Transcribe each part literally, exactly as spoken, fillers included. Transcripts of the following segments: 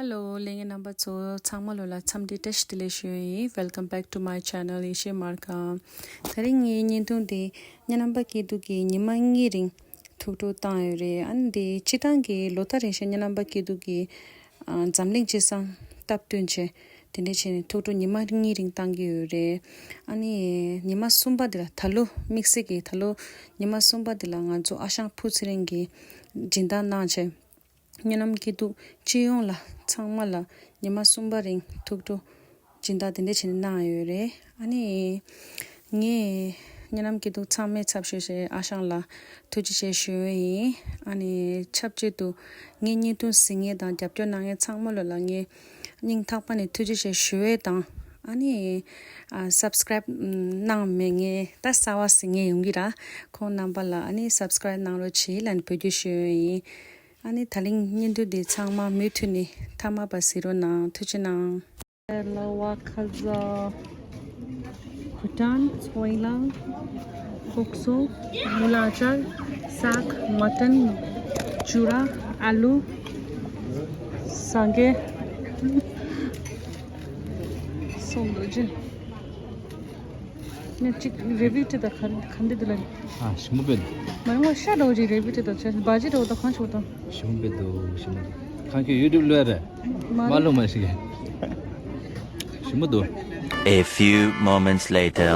ཧེ་ལོ། ལྷན་རྒྱས་རྣམ་པ་ཚོ་ཚང་མ་ལོ་ལ་འཚམས་འདྲི་བཀྲ་ཤིས་བདེ་ལེགས་ཞུ་ཡ་ཡིན། Welcome back to my channel ཡེ་ཤེས་སྨར་ཁམས། དེ་རིང་ངའི་བརྙན་ཐུང་འདི་སྙན་རྣམ་པ་སྐྱིད་སྡུག་གི་ཉི་མ་གཉིས་རིང་ཐུགས་སྤྲོ་བཏང་ཡོད་རེད། ཨ་ནི་འདི་སྤྱི་བཏང་གི་ལོ་ལྟར་རིང་བཞིན་སྙན་རྣམ་པ་སྐྱིད་སྡུག་གི་ཨ་འཛམ་གླིང་སྤྱི་བསང་སྟབས་བསྟུན་བྱས། དེ་འདྲ་བྱས་ནས་ཐུགས་སྤྲོ་ཉི་མ་གཉིས་རིང་བཏང་གི་ཡོད་རེད། ཨ་ནི་ཉི་མ་གསུམ་པ་འདི་ལ་ད་ལོ་དམིགས་བསལ་གྱི་ད་ལོ་ཉི་མ་གསུམ་པ་འདི་ལ་ང་ཚོ་ཨ་ཞང་ཕུ་ཚེ་རིང་གིས་སྦྱིན་བདག་གནང་བྱས། སྨོན་ལམ་སྐྱིད་སྡུག་སྤྱི་ཡོངས་ལ་ཚང་མ་ལ་ཉི་མ་གསུམ་པ་རིང་ཐུགས་སྤྲོ་སྦྱིན་བདག་དེ་འདྲ་བྱས་ནས་གནང་ཡོད་རེད། ཨ་ནི་ངས་སྨོན་ལམ་སྐྱིད་སྡུག་ཚང་མའི་ཚབ་ཞུས་བྱས་ཨ་ཞང་ལ་ཐུགས་རྗེ་ཆེ་ཞུ་ཡ་ཡིན། ཨ་ནི་ཆབས་ཅིག་ཏུ་ངའི་བརྙན་ཐུང་གཟིགས་མཁན་དང་རྒྱབ་སྐྱོར་གནང་མཁན་ཚང་མ་ལོ་ལ་ངས་སྙིང་ཐག་པ་ནས་ཐུགས་རྗེ་ཆེ་ཞུ་ཡས་དང་། ཨ་ནི་ཨ་སབ་སི་ཀ་རེབ་གནང་མེད་མཁན་ད་གསར་པ་གཟིགས་མཁན་ཡོང་གི་ར། ཁོང་རྣམ་པ་ལ་ཨ་ནི་སབ་སི་ཀ་རེབ་གནང་རོགས་གྱིས་ལབ་ནས་འབོད་སྐྱོར་ཞུ་ཡས་ཡིན། ཨ་ནི་ད་ལིང་བརྙན་ཐུང་འདི་ཚང་མ་མུ་མཐུད་ནས་མཐའ་མ་བར་གཟིགས་རོགས་གནང་། ཐུགས་རྗེ་གནང་། ལ་བ་ཁ་ཟ། ཕུ་ཊན། ཚོའི་ལ། ཁོག་སོ། མུ་ལ་ཅར། སག་མ་ཊན། ཅུ་ར། ཨ་ལུ། ས་གེ་སོང་འདུག་ཅི། ནས་གཅིག་རེ་བི་ཏི་དང་ག་ག་འདི་དེ་ལ། ཨ་ཞིམ་པོ་དཔེ་འདུག་མ་རུང་བ་ཤ་འདྲ་བོ་ཅིག་རེ་བི་ཏི་དང་བྱས་བ་ཇི་འདྲ་བོ་དང་གང་ཆོག་དང་། ཞིམ་པོ་དཔེ་འདུག་ཞིམ་པོ་འདུག་ཁང་ཁྱོད་ཡུ་ཊུབ་ལོས་རེད། མ་མ་རུང་ལོ་མ་ཞིག་ཞིམ་པོ་འདུག A few moments later.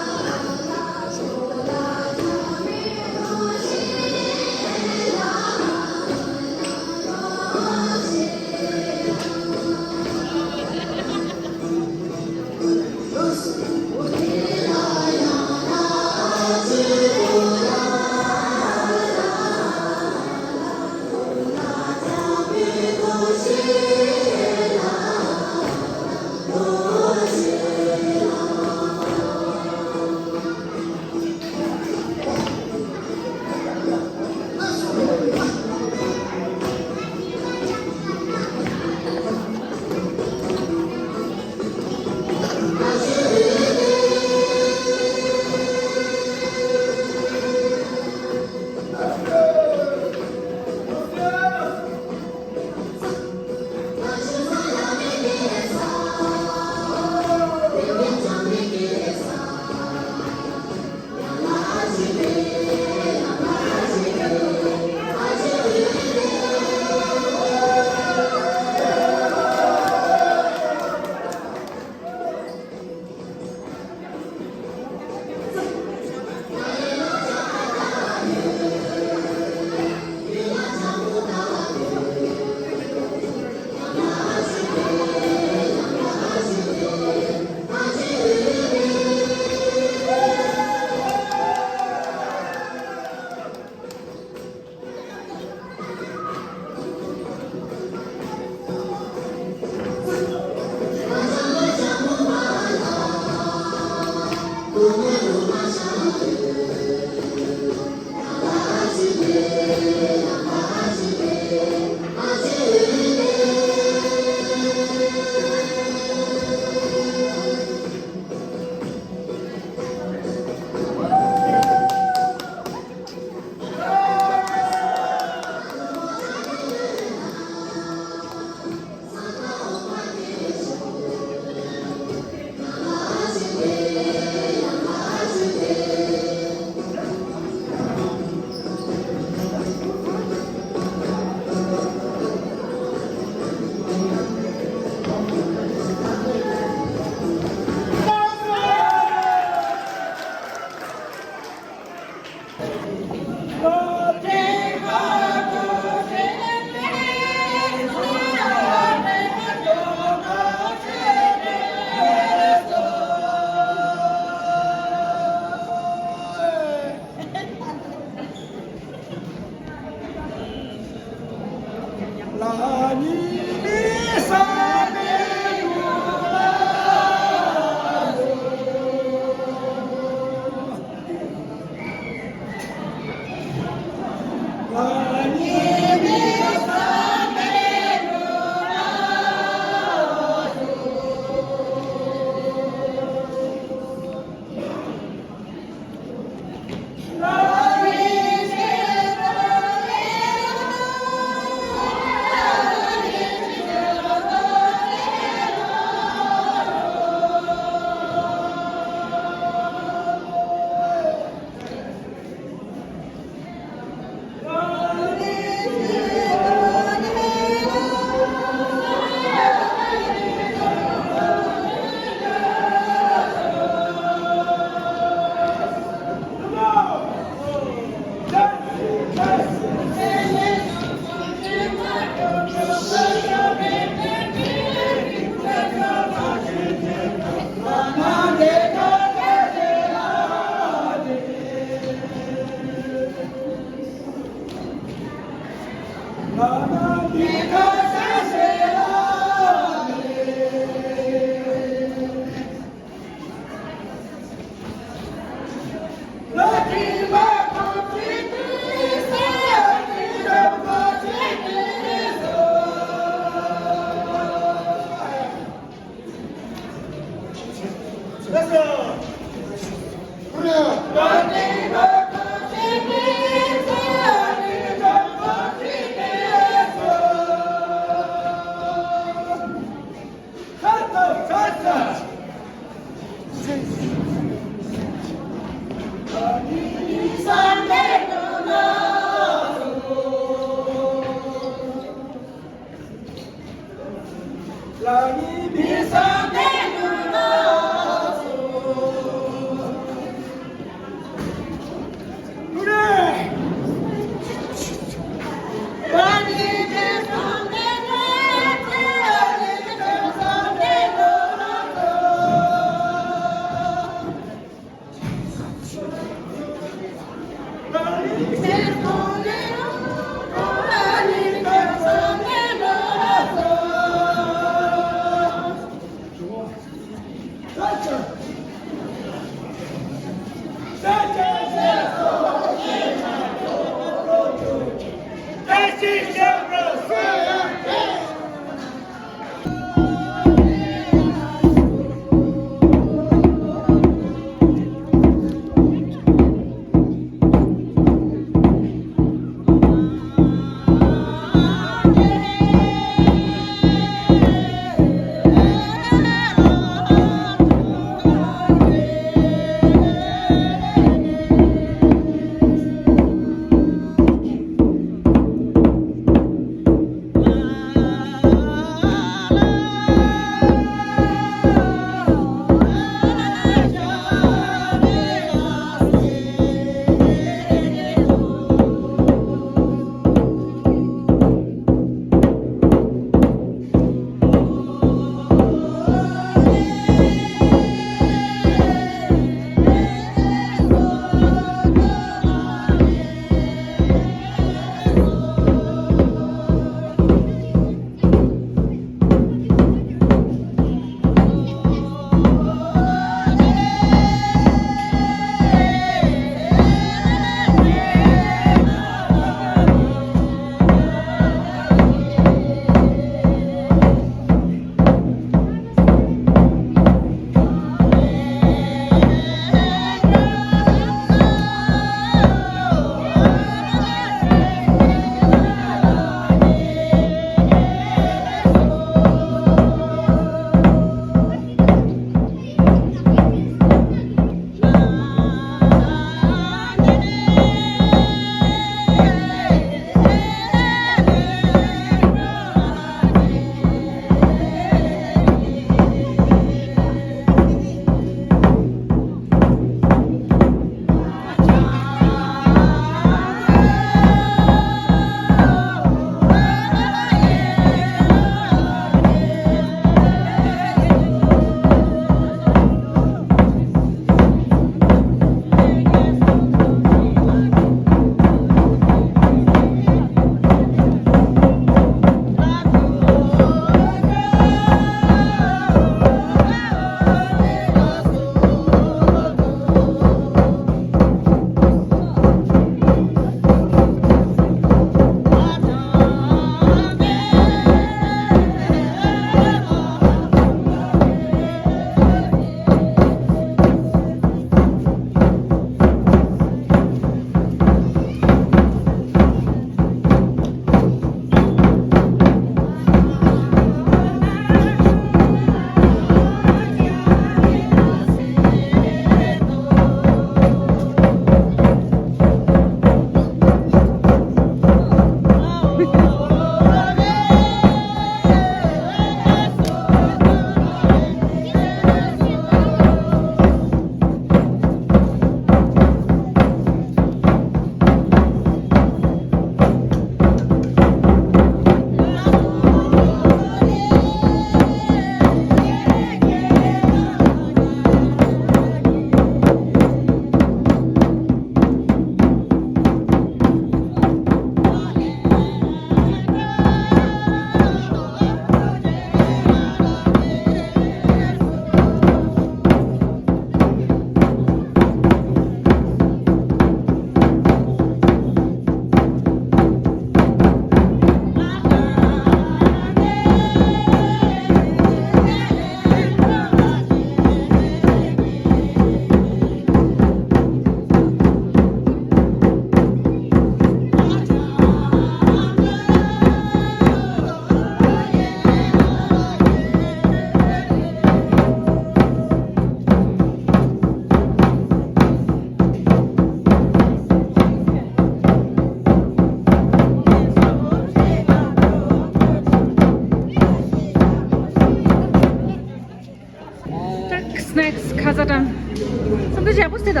སུམ་དུ་བྱས་པོ་སྟེ་ད།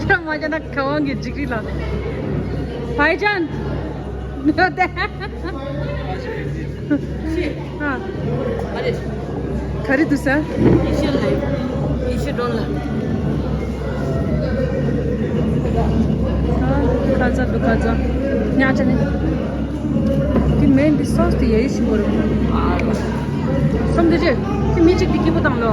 ཁྱོད་མ་བྱས་ན་ཁ་དབང་གི་འཇིགས་རི་ལ། བྷའི་ཇན། ག་རེ་འདུག་ས། ཁ་ཚ་འདུག་ཁ་ཚ། ཉག་ཆ་ནི། དེ་མེན་དེ་སོ་སི་དེ་ཡ་ཡི་ཞིམ་པོ་རེད། སོམ་དེ་རེད། དེ་མི་གཅིག་དེ་སྐྱིད་པོ་དང་ལོ།